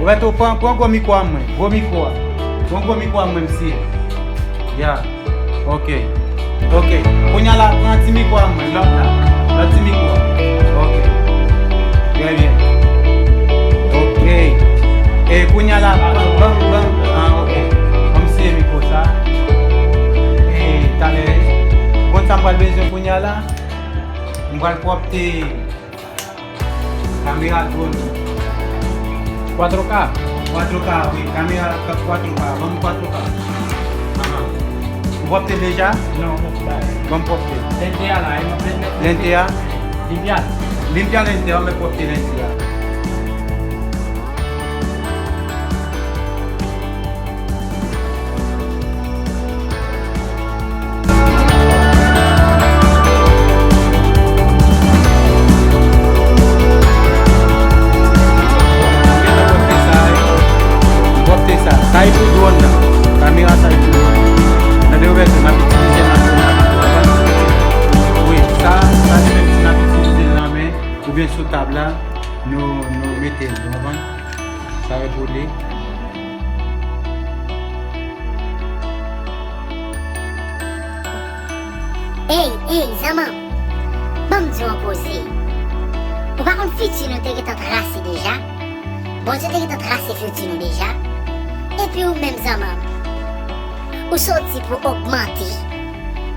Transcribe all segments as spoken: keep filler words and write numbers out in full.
Roberto, pran, pran gwo mikwo a mwen. Gwo mikwo a. Pran gwo mikwo a mwen, mesye. Ya. Ok. Ok. Kounye a la, pran ti mikwo a mwen. Lòt la. Lòt ti mikwo a. Ok. Trè byen. Ok. E kounye a la, ban, ban, ban. Ah, ok. Ban m siye mikwo sa. E, talè. Konn sa m pral bezwen kounye a la? M pral pwòpte kamera drone. Kwatro K? Kwatro K, wi. Kamera kwatro K. Ban m kwatro K. Aha. Ou pwòpte deja? Non, mwen pa. Ban m pwòpte. Lente a la, e mwen mete. Lente a? Limpia. Limpia lente a, mwen pwòpte lente a. Sa e pou dwòn nan. Kamera sa e pou dwòn nan. Tande, Roberto, m ap itilize nan dwòn nan. Wi, sa, sa se menm si n ap itilize l nan men oubyen sou tab la, nou, nou mete l, nou konprann? Sa e pou li. Ey, ey, zanmanm, ban m di w yon koze. Ou pa konn fiti nou te gentan trase deja? Bondye te gentan trase fiti nou deja. Epi ou menm, zanmanm, ou soti pou ogmante.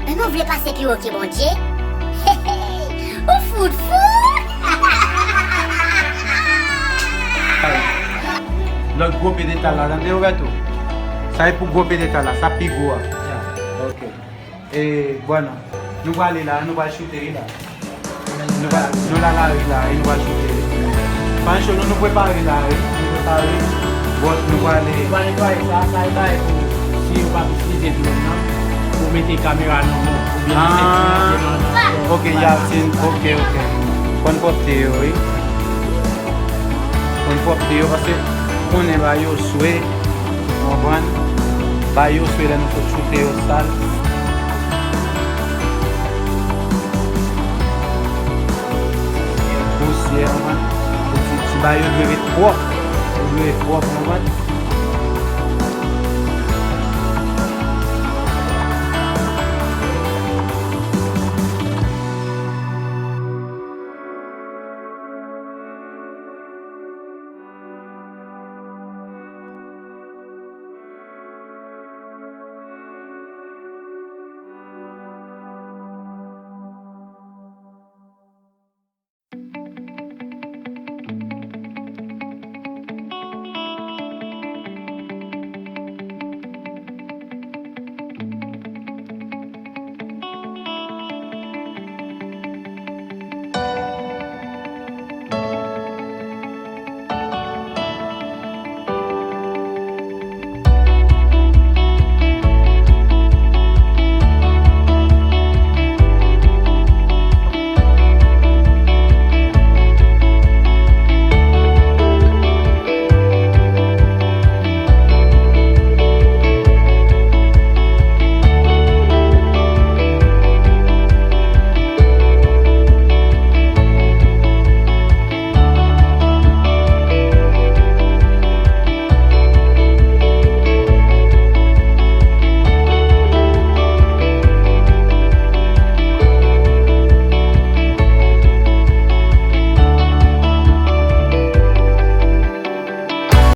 Men nou vle pase pi wo ke Bondye? Hey, hey, ou fout fou! Lòt gwo pedetal la, tande, Roberto. Sa e pou gwo pedetal la, sa pi gwo a. Ya, ok. E, bwè non. Nou prale la, nou pral choute, wi, la. Nou pa, nou la lari la, e nou pral choute. Pancho, nou, nou prepare la, wi. Nou prepare. Bon, nou prale. Nou pral netwaye sa, sa e bagay pou, si yo pa itilize dwòn nan, pou mete kamera nan men w, oubyen mete kamera nan men w. Ok, Yacine, ok, ok. Konn pwòpte yo, wi. Konn pwòpte yo, paske konnen ba yo swe. Konprann? Ba yo swe lè nou sot choute yo sal. Pousyè, konprann? Ti, ti ba yo dwe ret pwòp. Yo dwe ret pwòp, konprann?